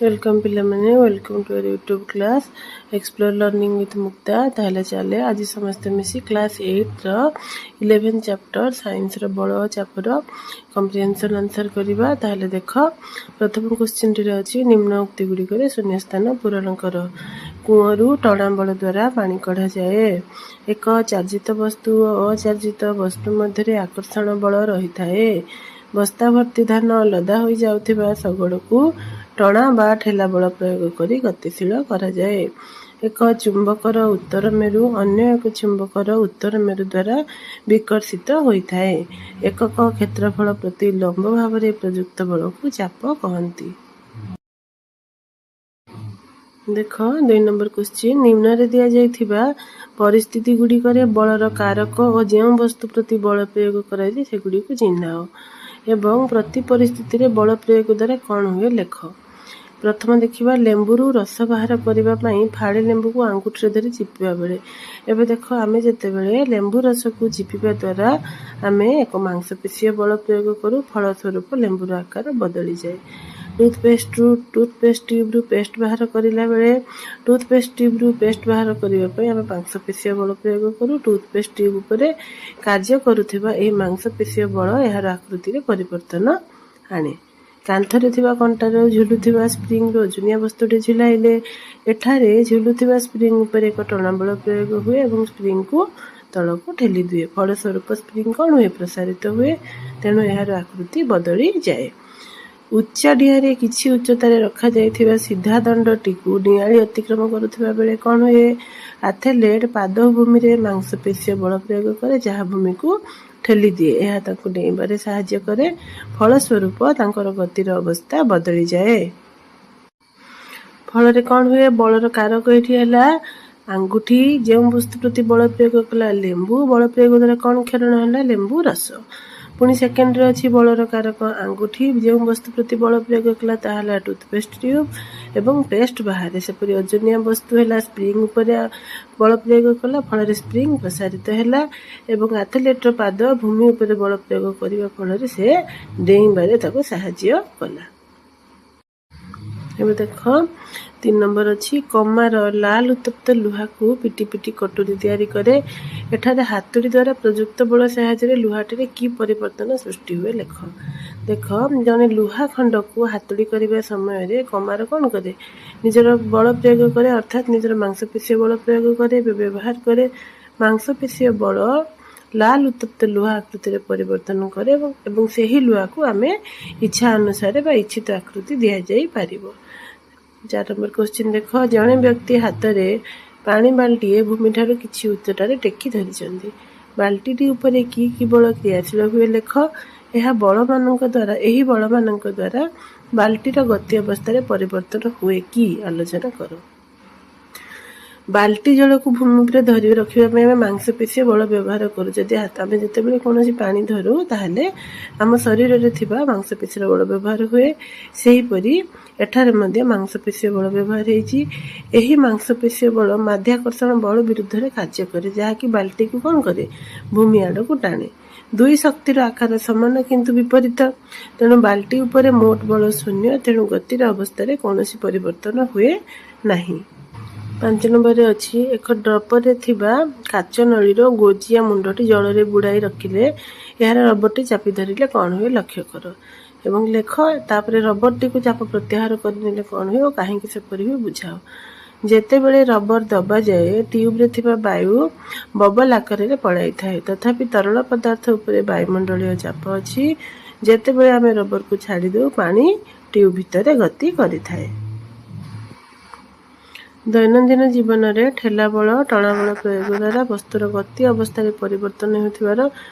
Welcome ପିଲାମାନେ, welcome to our YouTube class, Explore Learning with Mukta. ତାହେଲେ ଚାଲେ, ଆଜି ସମସ୍ତେ ମିଶି କ୍ଲାସ୍ ଏଇଟ୍ର 11 ଚାପ୍ଟର ସାଇନ୍ସର ବଳ ଓ ଚାପର କମ୍ପ୍ରିହେନ୍ସନ୍ ଆନ୍ସର୍ କରିବା। ତାହେଲେ ଦେଖ, ପ୍ରଥମ କ୍ୱେଶ୍ଚିନ୍ଟିରେ ଅଛି, ନିମ୍ନ ଉକ୍ତି ଗୁଡ଼ିକରେ ଶୂନ୍ୟସ୍ଥାନ ପୂରଣ କର। କୂଅରୁ ଟଣା ବଳ ଦ୍ୱାରା ପାଣି କଢ଼ାଯାଏ। ଏକ ଚାର୍ଜିତ ବସ୍ତୁ ଓ ଅଚାର୍ଜିତ ବସ୍ତୁ ମଧ୍ୟରେ ଆକର୍ଷଣ ବଳ ରହିଥାଏ। ବସ୍ତା ଭର୍ତ୍ତି ଧାନ ଲଦା ହୋଇଯାଉଥିବା ଶଗଡ଼କୁ ଟଣା ବା ଠେଲା ବଳ ପ୍ରୟୋଗ କରି ଗତିଶୀଳ କରାଯାଏ। ଏକ ଚୁମ୍ବକର ଉତ୍ତର ମେରୁ ଅନ୍ୟ ଏକ ଚୁମ୍ବକର ଉତ୍ତର ମେରୁ ଦ୍ୱାରା ବିକର୍ଷିତ ହୋଇଥାଏ। ଏକକ କ୍ଷେତ୍ରଫଳ ପ୍ରତି ଲମ୍ବ ଭାବରେ ପ୍ରଯୁକ୍ତ ବଳକୁ ଚାପ କହନ୍ତି। ଦେଖ, 2 ନମ୍ବର କ୍ୱେଶ୍ଚିନ୍, ନିମ୍ନରେ ଦିଆଯାଇଥିବା ପରିସ୍ଥିତି ଗୁଡ଼ିକରେ ବଳର କାରକ ଓ ଯେଉଁ ବସ୍ତୁ ପ୍ରତି ବଳ ପ୍ରୟୋଗ କରାଯାଏ, ସେଗୁଡ଼ିକୁ ଚିହ୍ନାଅ ଏବଂ ପ୍ରତି ପରିସ୍ଥିତିରେ ବଳ ପ୍ରୟୋଗ ଦ୍ୱାରା କ'ଣ ହୁଏ ଲେଖ। ପ୍ରଥମ ଦେଖିବା, ଲେମ୍ବୁରୁ ରସ ବାହାର କରିବା ପାଇଁ ଫାଳେ ଲେମ୍ବୁକୁ ଆଙ୍ଗୁଠିରେ ଧରି ଚିପିବା ବେଳେ। ଏବେ ଦେଖ, ଆମେ ଯେତେବେଳେ ଲେମ୍ବୁ ରସକୁ ଚିପିବା ଦ୍ୱାରା ଆମେ ଏକ ମାଂସପେଶୀୟ ବଳ ପ୍ରୟୋଗ କରୁ, ଫଳସ୍ୱରୂପ ଲେମ୍ବୁର ଆକାର ବଦଳିଯାଏ। ଟୁଥପେଷ୍ଟ ଟ୍ୟୁବ୍ରୁ ପେଷ୍ଟ ବାହାର କରିଲା ବେଳେ, ଟୁଥପେଷ୍ଟ ଟ୍ୟୁବ୍ରୁ ପେଷ୍ଟ ବାହାର କରିବା ପାଇଁ ଆମେ ମାଂସପେଶୀୟ ବଳ ପ୍ରୟୋଗ କରୁ। ଟୁଥପେଷ୍ଟ ଟ୍ୟୁବ୍ ଉପରେ କାର୍ଯ୍ୟ କରୁଥିବା ଏହି ମାଂସପେଶୀୟ ବଳ ଏହାର ଆକୃତିରେ ପରିବର୍ତ୍ତନ ଆଣେ। କାନ୍ଥରେ ଥିବା କଣ୍ଟାରେ ଝୁଲୁଥିବା ସ୍ପ୍ରିଙ୍ଗରୁ ଓଜନିଆ ବସ୍ତୁଟି ଝୁଲାଇଲେ, ଏଠାରେ ଝୁଲୁଥିବା ସ୍ପ୍ରିଙ୍ଗ ଉପରେ ଏକ ଟଣା ବଳ ପ୍ରୟୋଗ ହୁଏ ଏବଂ ସ୍ପ୍ରିଙ୍ଗକୁ ତଳକୁ ଠେଲି ଦିଏ। ଫଳସ୍ୱରୂପ ସ୍ପ୍ରିଙ୍ଗ କ'ଣ ହୁଏ? ପ୍ରସାରିତ ହୁଏ। ତେଣୁ ଏହାର ଆକୃତି ବଦଳିଯାଏ। ଉଚ୍ଚ ଡିଆରେ କିଛି ଉଚ୍ଚତାରେ ରଖାଯାଇଥିବା ସିଧା ଦଣ୍ଡଟିକୁ ଡିଆଁଳି ଅତିକ୍ରମ କରୁଥିବା ବେଳେ କ'ଣ ହୁଏ? ଆଥଲେଟ୍ ପାଦ ଭୂମିରେ ମାଂସପେଶୀୟ ବଳ ପ୍ରୟୋଗ କରେ, ଯାହା ଭୂମିକୁ ଠେଲି ଦିଏ। ଏହା ତାଙ୍କୁ ଡେଇଁବାରେ ସାହାଯ୍ୟ କରେ। ଫଳସ୍ୱରୂପ ତାଙ୍କର ଗତିର ଅବସ୍ଥା ବଦଳିଯାଏ। ଫଳରେ କ'ଣ ହୁଏ? ବଳର କାରକ ଏଠି ହେଲା ଆଙ୍ଗୁଠି। ଯେଉଁ ବସ୍ତୁ ପ୍ରତି ବଳ ପ୍ରୟୋଗ କଲା, ଲେମ୍ବୁ। ବଳ ପ୍ରୟୋଗ ଦ୍ୱାରା କ'ଣ କ୍ଷରଣ ହେଲା? ଲେମ୍ବୁ ରସ। ପୁଣି ସେକେଣ୍ଡରେ ଅଛି, ବଳର କାରକ ଆଙ୍ଗୁଠି, ଯେଉଁ ବସ୍ତୁ ପ୍ରତି ବଳ ପ୍ରୟୋଗ କଲା ତାହା ହେଲା ଟୁଥପେଷ୍ଟ ଟ୍ୟୁବ୍ ଏବଂ ପେଷ୍ଟ ବାହାରେ। ସେପରି ଓଜନିଆ ବସ୍ତୁ ହେଲା ସ୍ପ୍ରିଙ୍ଗ ଉପରେ ବଳ ପ୍ରୟୋଗ କଲା, ଫଳରେ ସ୍ପ୍ରିଙ୍ଗ ପ୍ରସାରିତ ହେଲା ଏବଂ ଆଥଲେଟ୍ର ପାଦ ଭୂମି ଉପରେ ବଳ ପ୍ରୟୋଗ କରିବା ଫଳରେ ସେ ଡେଇଁବାରେ ତାକୁ ସାହାଯ୍ୟ କଲା। ଏବେ ଦେଖ, 3 ନମ୍ବର ଅଛି, କମାର ଲାଲ ଉତ୍ତପ୍ତ ଲୁହାକୁ ପିଟି ପିଟି କଟୁରୀ ତିଆରି କରେ। ଏଠାରେ ହାତୁଡ଼ି ଦ୍ୱାରା ପ୍ରଯୁକ୍ତ ବଳ ସାହାଯ୍ୟରେ ଲୁହାଟିରେ କି ପରିବର୍ତ୍ତନ ସୃଷ୍ଟି ହୁଏ ଲେଖ। ଦେଖ, ଜଣେ ଲୁହା ଖଣ୍ଡକୁ ହାତୁଡ଼ି କରିବା ସମୟରେ କମାର କ'ଣ କରେ? ନିଜର ବଳ ପ୍ରୟୋଗ କରେ, ଅର୍ଥାତ୍ ନିଜର ମାଂସପେଶୀୟ ବଳ ପ୍ରୟୋଗ କରେ, ବ୍ୟବହାର କରେ। ମାଂସପେଶୀୟ ବଳ ଲାଲ ଉତ୍ତପ୍ତ ଲୁହା ଆକୃତିରେ ପରିବର୍ତ୍ତନ କରେ ଏବଂ ସେହି ଲୁହାକୁ ଆମେ ଇଚ୍ଛା ଅନୁସାରେ ବା ଇଚ୍ଛିତ ଆକୃତି ଦିଆଯାଇପାରିବ। 4 ନମ୍ବର କ୍ୱେଶ୍ଚିନ୍ ଦେଖ, ଜଣେ ବ୍ୟକ୍ତି ହାତରେ ପାଣି ବାଲ୍ଟିଏ ଭୂମିଠାରୁ କିଛି ଉଚ୍ଚତାରେ ଟେକି ଧରିଛନ୍ତି। ବାଲ୍ଟିଟି ଉପରେ କି କି ବଳ କ୍ରିୟାଶୀଳ ହୁଏ ଲେଖ। ଏହା ବଳମାନଙ୍କ ଦ୍ୱାରା ଏହି ବଳମାନଙ୍କ ଦ୍ୱାରା ବାଲ୍ଟିର ଗତି ଅବସ୍ଥାରେ ପରିବର୍ତ୍ତନ ହୁଏ କି, ଆଲୋଚନା କର। ବାଲ୍ଟି ଜଳକୁ ଭୂମି ଉପରେ ଧରି ରଖିବା ପାଇଁ ଆମେ ମାଂସପେଶୀୟ ବଳ ବ୍ୟବହାର କରୁ। ଯଦି ଆମେ ଯେତେବେଳେ କୌଣସି ପାଣି ଧରୁ, ତାହେଲେ ଆମ ଶରୀରରେ ଥିବା ମାଂସପେଶୀର ବଳ ବ୍ୟବହାର ହୁଏ। ସେହିପରି ଏଠାରେ ମଧ୍ୟ ମାଂସପେଶୀୟ ବଳ ବ୍ୟବହାର ହେଇଛି। ଏହି ମାଂସପେଶୀୟ ବଳ ମାଧ୍ୟାକର୍ଷଣ ବଳ ବିରୁଦ୍ଧରେ କାର୍ଯ୍ୟ କରେ, ଯାହାକି ବାଲ୍ଟିକୁ କ'ଣ କରେ? ଭୂମି ଆଡ଼କୁ ଟାଣେ। ଦୁଇ ଶକ୍ତିର ଆକାର ସମାନ କିନ୍ତୁ ବିପରୀତ। ତେଣୁ ବାଲ୍ଟି ଉପରେ ମୋଟ ବଳ ଶୂନ୍ୟ। ତେଣୁ ଗତିର ଅବସ୍ଥାରେ କୌଣସି ପରିବର୍ତ୍ତନ ହୁଏ ନାହିଁ। 5 ନମ୍ବରରେ ଅଛି, ଏକ ଡ୍ରପରରେ ଥିବା କାଚ ନଳୀର ଗୋଜିଆ ମୁଣ୍ଡଟି ଜଳରେ ବୁଡ଼ାଇ ରଖିଲେ ଏହାର ରବରଟି ଚାପି ଧରିଲେ କ'ଣ ହୁଏ ଲକ୍ଷ୍ୟ କର ଏବଂ ଲେଖ। ତାପରେ ରବରଟିକୁ ଚାପ ପ୍ରତ୍ୟାହାର କରିନେଲେ କ'ଣ ହୁଏ ଓ କାହିଁକି ସେପରି ହୁଏ ବୁଝାଅ। ଯେତେବେଳେ ରବର ଦବାଯାଏ, ଟ୍ୟୁବରେ ଥିବା ବାୟୁ ବବଲ ଆକାରରେ ପଳାଇଥାଏ। ତଥାପି ତରଳ ପଦାର୍ଥ ଉପରେ ବାୟୁମଣ୍ଡଳୀୟ ଚାପ ଅଛି। ଯେତେବେଳେ ଆମେ ରବରକୁ ଛାଡ଼ି ଦେଉ, ପାଣି ଟ୍ୟୁବ୍ ଭିତରେ ଗତି କରିଥାଏ। ଦୈନନ୍ଦିନ ଜୀବନରେ ଠେଲା ବଳ, ଟଣା ବଳ ପ୍ରୟୋଗ ଦ୍ୱାରା ବସ୍ତୁର ଗତି ଅବସ୍ଥାରେ ପରିବର୍ତ୍ତନ ହେଉଥିବାର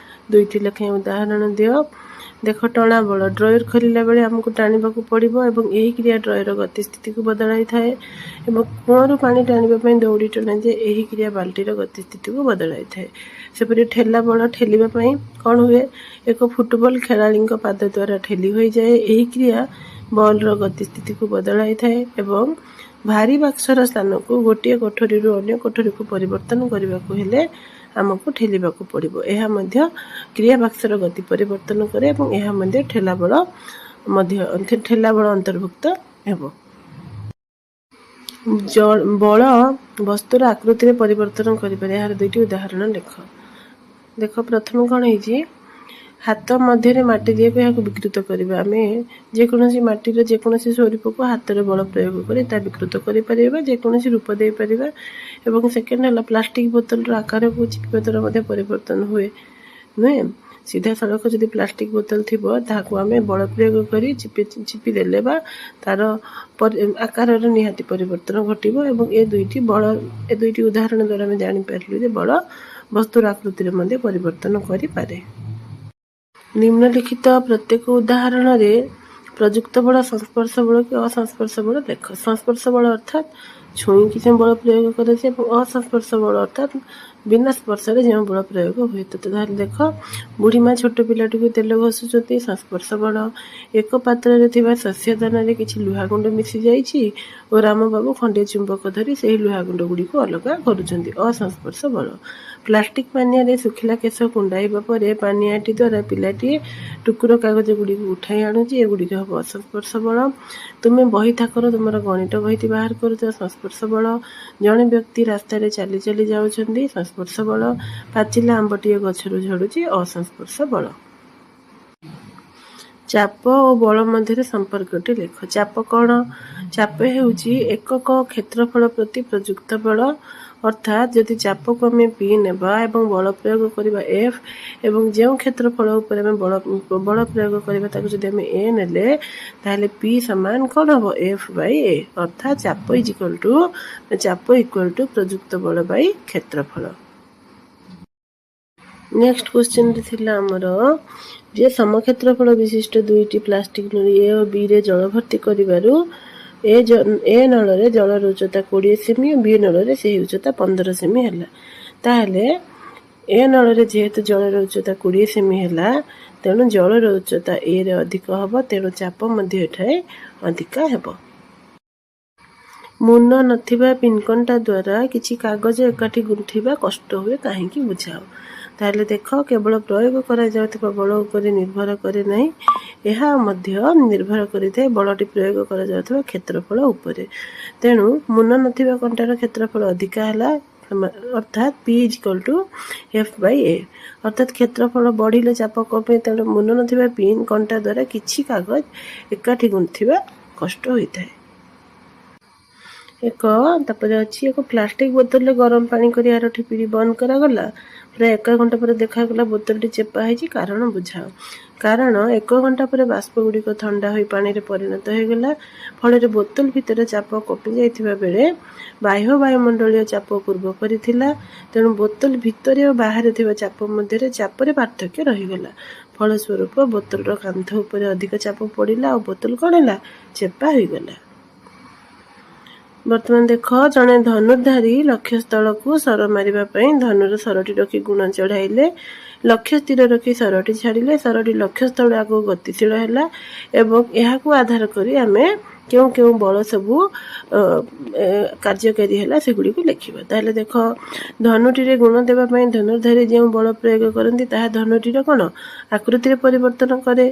ଦୁଇଟି ଲେଖାଏଁ ଉଦାହରଣ ଦିଅ। ଦେଖ, ଟଣା ବଳ, ଡ୍ରୟର ଖୋଲିଲା ବେଳେ ଆମକୁ ଟାଣିବାକୁ ପଡ଼ିବ ଏବଂ ଏହି କ୍ରିୟା ଡ୍ରୟର ଗତି ସ୍ଥିତିକୁ ବଦଳାଇଥାଏ ଏବଂ କୂଅରୁ ପାଣି ଟାଣିବା ପାଇଁ ଦଉଡ଼ି ଟଣାଯାଏ। ଏହି କ୍ରିୟା ବାଲ୍ଟିର ଗତି ସ୍ଥିତିକୁ ବଦଳାଇଥାଏ। ସେପରି ଠେଲା ବଳ, ଠେଲିବା ପାଇଁ କ'ଣ ହୁଏ? ଏକ ଫୁଟବଲ ଖେଳାଳିଙ୍କ ପାଦ ଦ୍ୱାରା ଠେଲି ହୋଇଯାଏ। ଏହି କ୍ରିୟା ବଲ୍ର ଗତି ସ୍ଥିତିକୁ ବଦଳାଇଥାଏ ଏବଂ ଭାରୀ ବାକ୍ସର ସ୍ଥାନକୁ ଗୋଟିଏ କୋଠରୀରୁ ଅନ୍ୟ କୋଠରୀକୁ ପରିବର୍ତ୍ତନ କରିବାକୁ ହେଲେ ଆମକୁ ଠେଲିବାକୁ ପଡ଼ିବ। ଏହା ମଧ୍ୟ କ୍ରିୟା ବାକ୍ସର ଗତି ପରିବର୍ତ୍ତନ କରେ ଏବଂ ଏହା ମଧ୍ୟ ଠେଲା ବଳ ମଧ୍ୟ ଠେଲା ବଳ ଅନ୍ତର୍ଭୁକ୍ତ ହେବ। ବଳ ବସ୍ତୁର ଆକୃତିରେ ପରିବର୍ତ୍ତନ କରିପାରେ, ଏହାର ଦୁଇଟି ଉଦାହରଣ ଲେଖ। ଦେଖ, ପ୍ରଥମେ କ'ଣ ହେଇଛି? ହାତ ମଧ୍ୟରେ ମାଟି ଦିଆକୁ ଏହାକୁ ବିକୃତ କରିବା। ଆମେ ଯେକୌଣସି ମାଟିର ଯେକୌଣସି ସ୍ୱରୂପକୁ ହାତରେ ବଳ ପ୍ରୟୋଗ କରି ତାହା ବିକୃତ କରିପାରିବା, ଯେକୌଣସି ରୂପ ଦେଇପାରିବା। ଏବଂ ସେକେଣ୍ଡ ହେଲା ପ୍ଲାଷ୍ଟିକ୍ ବୋତଲର ଆକାରକୁ ଚିପିବା ଦ୍ୱାରା ମଧ୍ୟ ପରିବର୍ତ୍ତନ ହୁଏ, ନୁହେଁ? ସିଧାସଳଖ ଯଦି ପ୍ଲାଷ୍ଟିକ୍ ବୋତଲ ଥିବ, ତାହାକୁ ଆମେ ବଳ ପ୍ରୟୋଗ କରି ଚିପି ଚିପି ଦେଲେ ବା ତାର ଆକାରର ନିହାତି ପରିବର୍ତ୍ତନ ଘଟିବ। ଏବଂ ଏ ଦୁଇଟି ବଳ, ଏ ଦୁଇଟି ଉଦାହରଣ ଦ୍ୱାରା ଆମେ ଜାଣିପାରିଲୁ ଯେ ବଳ ବସ୍ତୁର ଆକୃତିରେ ମଧ୍ୟ ପରିବର୍ତ୍ତନ କରିପାରେ। ନିମ୍ନଲିଖିତ ପ୍ରତ୍ୟେକ ଉଦାହରଣରେ ପ୍ରଯୁକ୍ତ ବଳ ସଂସ୍ପର୍ଶ ବଳ କି ଅସଂସ୍ପର୍ଶ ବଳ ଲେଖ। ସଂସ୍ପର୍ଶ ବଳ ଅର୍ଥାତ୍ ଛୁଇଁକି ଯେଉଁ ବଳ ପ୍ରୟୋଗ କରାଯାଏ ଏବଂ ଅସଂସ୍ପର୍ଶ ବଳ ଅର୍ଥାତ୍ ବିନା ସ୍ପର୍ଶରେ ଯେଉଁ ବଳ ପ୍ରୟୋଗ ହୁଏ। ତ ତାହେଲେ ଦେଖ, ବୁଢ଼ୀ ମା ଛୋଟ ପିଲାଟିକୁ ତେଲ ଘଷୁଛନ୍ତି, ସଂସ୍ପର୍ଶ ବଳ। ଏକ ପାତ୍ରରେ ଥିବା ଶସ୍ୟ ଦାନାରେ କିଛି ଲୁହା ଗୁଣ୍ଡ ମିଶି ଯାଇଛି ଓ ରାମବାବୁ ଖଣ୍ଡିଏ ଚୁମ୍ବକ ଧରି ସେହି ଲୁହା ଗୁଣ୍ଡ ଗୁଡ଼ିକୁ ଅଲଗା କରୁଛନ୍ତି, ଅସଂସ୍ପର୍ଶ ବଳ। ପ୍ଲାଷ୍ଟିକ ପାନିଆରେ ଶୁଖିଲା କେଶ କୁଣ୍ଡାଇବା ପରେ ପାନିଆଟି ଦ୍ୱାରା ପିଲାଟିଏ ଟୁକୁର କାଗଜ ଗୁଡ଼ିକୁ ଉଠାଇ ଆଣୁଛି, ଏଗୁଡ଼ିକ ହେବ ଅସଂସ୍ପର୍ଶ ବଳ। ତୁମେ ବହି ଥାକରୁ ତୁମର ଗଣିତ ବହିଟି ବାହାର କରୁଛ, ସଂସ୍ପର୍ଶ ବଳ। ଜଣେ ବ୍ୟକ୍ତି ରାସ୍ତାରେ ଚାଲି ଚାଲି ଯାଉଛନ୍ତି, ସଂସ୍ପର୍ଶ ବଳ। ପାଚିଲା ଆମ୍ବଟିଏ ଗଛରୁ ଝଡୁଛି, ଅସଂସ୍ପର୍ଶ ବଳ। ଚାପ ଓ ବଳ ମଧ୍ୟରେ ସମ୍ପର୍କଟି ଲେଖ। ଚାପ କ'ଣ? ଚାପ ହେଉଛି ଏକକ କ୍ଷେତ୍ରଫଳ ପ୍ରତି ପ୍ରଯୁକ୍ତ ବଳ। ଅର୍ଥାତ୍ ଯଦି ଚାପକୁ ଆମେ ପି ନେବା ଏବଂ ବଳ ପ୍ରୟୋଗ କରିବା ଏଫ୍, ଏବଂ ଯେଉଁ କ୍ଷେତ୍ରଫଳ ଉପରେ ଆମେ ବଳ ପ୍ରୟୋଗ କରିବା ତାକୁ ଯଦି ଆମେ ଏ ନେଲେ, ତାହେଲେ ପି ସମାନ କ'ଣ ହେବ? F by A. ଅର୍ଥାତ୍ ଚାପ is equal to, ଚାପ ଇକ୍ୱାଲ୍ ଟୁ ପ୍ରଯୁକ୍ତ ବଳ ବାଇ କ୍ଷେତ୍ରଫଳ। ନେକ୍ସଟ କ୍ୱେଶ୍ଚନରେ ଥିଲା ଆମର ଯେ ସମକ୍ଷେତ୍ରଫଳ ବିଶିଷ୍ଟ ଦୁଇଟି ପ୍ଲାଷ୍ଟିକ ନଳୀ ଏ ଓ ବିରେ ଜଳ ଭର୍ତ୍ତି କରିବାରୁ ଏ ନଳରେ ଜଳର ଉଚ୍ଚତା 20 ସେମି ଓ ବି ନଳରେ ସେହି ଉଚ୍ଚତା 15 ସେମି ହେଲା। ତାହେଲେ ଏ ନଳରେ ଯେହେତୁ ଜଳର ଉଚ୍ଚତା 20 ସେମି ହେଲା, ତେଣୁ ଜଳର ଉଚ୍ଚତା ଏରେ ଅଧିକ ହେବ, ତେଣୁ ଚାପ ମଧ୍ୟ ଏଠାରେ ଅଧିକା ହେବ। ମୁନ ନଥିବା ପିନ୍‌କଣ୍ଟା ଦ୍ୱାରା କିଛି କାଗଜ ଏକାଠି ଗୁନ୍ଥିବା କଷ୍ଟ ହୁଏ, କାହିଁକି ବୁଝାଅ। ତାହେଲେ ଦେଖ, କେବଳ ପ୍ରୟୋଗ କରାଯାଉଥିବା ବଳ ଉପରେ ନିର୍ଭର କରେ ନାହିଁ, ଏହା ମଧ୍ୟ ନିର୍ଭର କରିଥାଏ ବଳଟି ପ୍ରୟୋଗ କରାଯାଉଥିବା କ୍ଷେତ୍ରଫଳ ଉପରେ। ତେଣୁ ମୁନ ନଥିବା କଣ୍ଟାର କ୍ଷେତ୍ରଫଳ ଅଧିକା ହେଲା, ଅର୍ଥାତ୍ P is equal to F by A। ଅର୍ଥାତ୍ କ୍ଷେତ୍ରଫଳ ବଢ଼ିଲେ ଚାପ କମେ। ତେଣୁ ମୁନ ନଥିବା ପିନ୍ କଣ୍ଟା ଦ୍ୱାରା କିଛି କାଗଜ ଏକାଠି ଗୁନ୍ଥିବା କଷ୍ଟ ହୋଇଥାଏ। ଏକ ତାପରେ ଅଛି, ଏକ ପ୍ଲାଷ୍ଟିକ ବୋତଲରେ ଗରମ ପାଣି କରି ଏହାର ଠିପିଟି ବନ୍ଦ କରାଗଲା। ପ୍ରାୟ ଏକ ଘଣ୍ଟା ପରେ ଦେଖାଗଲା ବୋତଲଟି ଚେପା ହେଇଛି, କାରଣ ବୁଝାଅ। କାରଣ ଏକ ଘଣ୍ଟା ପରେ ବାଷ୍ପ ଗୁଡ଼ିକ ଥଣ୍ଡା ହୋଇ ପାଣିରେ ପରିଣତ ହୋଇଗଲା। ଫଳରେ ବୋତଲ ଭିତରେ ଚାପ କମି ଯାଇଥିବା ବେଳେ ବାହ୍ୟ ବାୟୁମଣ୍ଡଳୀୟ ଚାପ ପୂର୍ବପରି ଥିଲା। ତେଣୁ ବୋତଲ ଭିତରେ ଓ ବାହାରେ ଥିବା ଚାପ ମଧ୍ୟରେ ଚାପରେ ପାର୍ଥକ୍ୟ ରହିଗଲା। ଫଳସ୍ୱରୂପ ବୋତଲର କାନ୍ଥ ଉପରେ ଅଧିକ ଚାପ ପଡ଼ିଲା ଆଉ ବୋତଲ କ'ଣ ହେଲା? ଚେପା ହୋଇଗଲା। ବର୍ତ୍ତମାନ ଦେଖ, ଜଣେ ଧନୁର୍ଧାରୀ ଲକ୍ଷ୍ୟସ୍ଥଳକୁ ଶର ମାରିବା ପାଇଁ ଧନୁର ଶରଟି ରଖି ଗୁଣ ଚଢ଼ାଇଲେ, ଲକ୍ଷ୍ୟ ସ୍ଥିର ରଖି ଶରଟି ଛାଡ଼ିଲେ। ଶରଟି ଲକ୍ଷ୍ୟସ୍ଥଳ ଆଗକୁ ଗତିଶୀଳ ହେଲା ଏବଂ ଏହାକୁ ଆଧାର କରି ଆମେ କେଉଁ କେଉଁ ବଳ ସବୁ କାର୍ଯ୍ୟକାରୀ ହେଲା ସେଗୁଡ଼ିକୁ ଲେଖିବା। ତାହେଲେ ଦେଖ, ଧନୁଟିରେ ଗୁଣ ଦେବା ପାଇଁ ଧନୁର୍ଧାରୀ ଯେଉଁ ବଳ ପ୍ରୟୋଗ କରନ୍ତି, ତାହା ଧନୁଟିର କ'ଣ ଆକୃତିରେ ପରିବର୍ତ୍ତନ କରେ।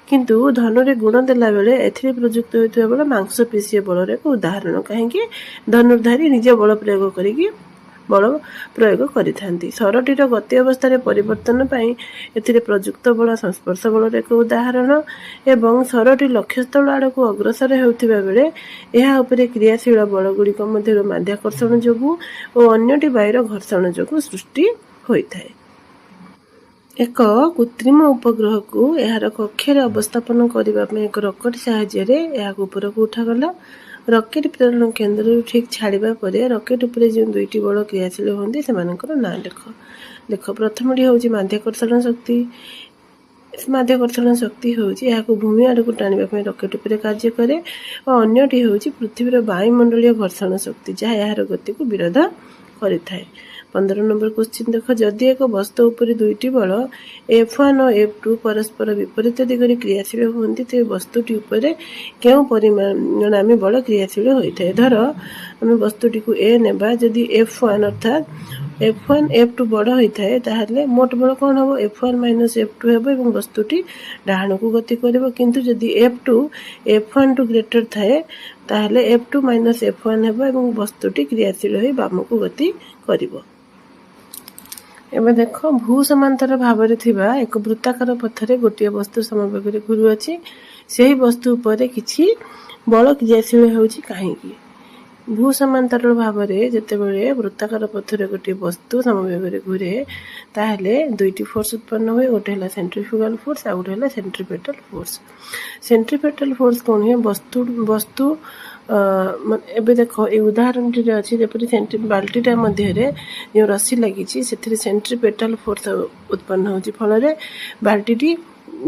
କିନ୍ତୁ ଧନୁରେ ଗୁଣ ଦେଲା ବେଳେ ଏଥିରେ ପ୍ରଯୁକ୍ତ ହୋଇଥିବା ବଳ ମାଂସପେଶୀୟ ବଳର ଏକ ଉଦାହରଣ। କାହିଁକି? ଧନୁର୍ଧାରୀ ନିଜ ବଳ ପ୍ରୟୋଗ କରିକି ବଳ ପ୍ରୟୋଗ କରିଥାନ୍ତି। ଶରଟିର ଗତି ଅବସ୍ଥାରେ ପରିବର୍ତ୍ତନ ପାଇଁ ଏଥିରେ ପ୍ରଯୁକ୍ତ ବଳ ସଂସ୍ପର୍ଶ ବଳର ଏକ ଉଦାହରଣ ଏବଂ ଶରଟି ଲକ୍ଷ୍ୟସ୍ଥଳ ଆଡ଼କୁ ଅଗ୍ରସର ହେଉଥିବା ବେଳେ ଏହା ଉପରେ କ୍ରିୟାଶୀଳ ବଳଗୁଡ଼ିକ ମଧ୍ୟରୁ ମାଧ୍ୟାକର୍ଷଣ ଯୋଗୁଁ ଓ ଅନ୍ୟଟି ବାୟୁର ଘର୍ଷଣ ଯୋଗୁଁ ସୃଷ୍ଟି ହୋଇଥାଏ। ଏକ କୃତ୍ରିମ ଉପଗ୍ରହକୁ ଏହାର କକ୍ଷରେ ଅବସ୍ଥାପନ କରିବା ପାଇଁ ଏକ ରକେଟ ସାହାଯ୍ୟରେ ଏହାକୁ ଉପରକୁ ଉଠାଗଲା। ରକେଟ ପ୍ରେରଣ କେନ୍ଦ୍ରରୁ ଠିକ୍ ଛାଡ଼ିବା ପରେ ରକେଟ ଉପରେ ଯେଉଁ ଦୁଇଟି ବଳ କ୍ରିୟାଶୀଳ ହୁଅନ୍ତି, ସେମାନଙ୍କର ନାଁ ଲେଖ। ଦେଖ, ପ୍ରଥମଟି ହେଉଛି ମାଧ୍ୟାକର୍ଷଣ ଶକ୍ତି। ମାଧ୍ୟାକର୍ଷଣ ଶକ୍ତି ହେଉଛି ଏହାକୁ ଭୂମି ଆଡ଼କୁ ଟାଣିବା ପାଇଁ ରକେଟ ଉପରେ କାର୍ଯ୍ୟ କରେ ଓ ଅନ୍ୟଟି ହେଉଛି ପୃଥିବୀର ବାୟୁମଣ୍ଡଳୀୟ ଘର୍ଷଣ ଶକ୍ତି, ଯାହା ଏହାର ଗତିକୁ ବିରୋଧ କରିଥାଏ। 15 ନମ୍ବର କ୍ୱେଶ୍ଚିନ୍ ଦେଖ, ଯଦି ଏକ ବସ୍ତୁ ଉପରେ ଦୁଇଟି ବଳ ଏଫ୍ ୱାନ୍ ଓ ଏଫ୍ ଟୁ ପରସ୍ପର ବିପରୀତ ଦିଗରେ କ୍ରିୟାଶୀଳ ହୁଅନ୍ତି, ତେବେ ବସ୍ତୁଟି ଉପରେ କେଉଁ ପରିଣାମୀ ବଳ କ୍ରିୟାଶୀଳ ହୋଇଥାଏ? ଧର ଆମେ ବସ୍ତୁଟିକୁ ଏ ନେବା। ଯଦି ଏଫ୍ ୱାନ୍ ଅର୍ଥାତ୍ ଏଫ୍ ୱାନ୍ ଏଫ୍ ଟୁ ବଡ଼ ହୋଇଥାଏ, ତାହେଲେ ମୋଟ ବଳ କ'ଣ ହେବ? F one minus F two ହେବ ଏବଂ ବସ୍ତୁଟି ଡାହାଣକୁ ଗତି କରିବ। କିନ୍ତୁ ଯଦି F2 F1 ଠୁ ଗ୍ରେଟର ଥାଏ, ତାହେଲେ F2 minus F1 ହେବ ଏବଂ ବସ୍ତୁଟି କ୍ରିୟାଶୀଳ ହୋଇ ବାମକୁ ଗତି କରିବ। ଏବେ ଦେଖ, ଭୂ ସମାନ୍ତର ଭାବରେ ଥିବା ଏକ ବୃତ୍ତାକାର ପଥରେ ଗୋଟିଏ ବସ୍ତୁ ସମବେଗରେ ଘୁରୁଅଛି। ସେହି ବସ୍ତୁ ଉପରେ କିଛି ବଳ କ୍ରିୟାଶୀଳ ହେଉଛି କାହିଁକି? ଭୂ ସମାନ୍ତରାଳ ଭାବରେ ଯେତେବେଳେ ବୃତ୍ତାକାର ପଥରେ ଗୋଟିଏ ବସ୍ତୁ ସମବେଗରେ ଘୁରେ, ତାହେଲେ ଦୁଇଟି ଫୋର୍ସ ଉତ୍ପନ୍ନ ହୁଏ। ଗୋଟେ ହେଲା ସେଣ୍ଟ୍ରିଫ୍ୟୁଗାଲ ଫୋର୍ସ, ଆଉ ଗୋଟେ ହେଲା ସେଣ୍ଟ୍ରିପେଟାଲ ଫୋର୍ସ। ସେଣ୍ଟ୍ରିପେଟାଲ ଫୋର୍ସ କ'ଣ ହୁଏ? ବସ୍ତୁ ଏବେ ଦେଖ, ଏଇ ଉଦାହରଣଟିରେ ଅଛି, ଯେପରି ସେଣ୍ଟ୍ରି ବାଲ୍ଟିଟା ମଧ୍ୟରେ ଯେଉଁ ରସି ଲାଗିଛି, ସେଥିରେ ସେଣ୍ଟ୍ରିପେଟାଲ ଫୋର୍ସ ଉତ୍ପନ୍ନ ହେଉଛି। ଫଳରେ ବାଲ୍ଟିଟି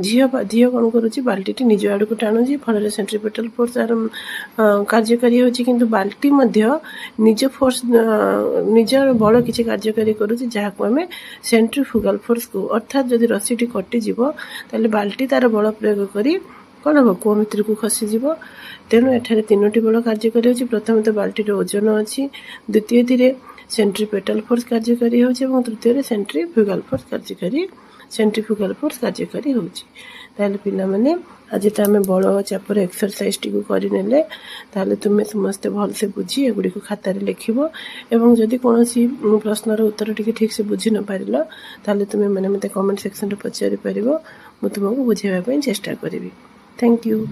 ଝିଅ କ'ଣ କରୁଛି? ବାଲ୍ଟିଟି ନିଜ ଆଡ଼କୁ ଟାଣୁଛି। ଫଳରେ ସେଣ୍ଟ୍ରିପେଟାଲ ଫୋର୍ସ ଆର କାର୍ଯ୍ୟକାରୀ ହେଉଛି। କିନ୍ତୁ ବାଲ୍ଟି ମଧ୍ୟ ନିଜ ଫୋର୍ସ, ନିଜର ବଳ କିଛି କାର୍ଯ୍ୟକାରୀ କରୁଛି, ଯାହାକୁ ଆମେ ସେଣ୍ଟ୍ରିଫୁଗାଲ ଫୋର୍ସ କହୁ। ଅର୍ଥାତ୍ ଯଦି ରସିଟି କଟିଯିବ, ତାହେଲେ ବାଲ୍ଟି ତାର ବଳ ପ୍ରୟୋଗ କରି କ'ଣ ହେବ? କୂଅ ଭିତରକୁ ଖସିଯିବ। ତେଣୁ ଏଠାରେ ତିନୋଟି ବଳ କାର୍ଯ୍ୟକାରୀ ହେଉଛି। ପ୍ରଥମେ ତ ବାଲ୍ଟିର ଓଜନ ଅଛି, ଦ୍ୱିତୀୟଟିରେ ସେଣ୍ଟ୍ରିପେଟାଲ ଫୋର୍ସ କାର୍ଯ୍ୟକାରୀ ହେଉଛି ଏବଂ ତୃତୀୟରେ ସେଣ୍ଟ୍ରିଫୁଗାଲ ଫୋର୍ସ କାର୍ଯ୍ୟକାରୀ ହେଉଛି। ତାହେଲେ ପିଲାମାନେ, ଆଜି ତ ଆମେ ବଳ ଚାପର ଏକ୍ସରସାଇଜଟିକୁ କରିନେଲେ। ତାହେଲେ ତୁମେ ସମସ୍ତେ ଭଲସେ ବୁଝି ଏଗୁଡ଼ିକୁ ଖାତାରେ ଲେଖିବ ଏବଂ ଯଦି କୌଣସି ପ୍ରଶ୍ନର ଉତ୍ତର ଟିକେ ଠିକ୍ସେ ବୁଝି ନ ପାରିଲ, ତାହେଲେ ତୁମେ ମାନେ ମୋତେ କମେଣ୍ଟ ସେକ୍ସନରେ ପଚାରି ପାରିବ। ମୁଁ ତୁମକୁ ବୁଝାଇବା ପାଇଁ ଚେଷ୍ଟା କରିବି। Thank you.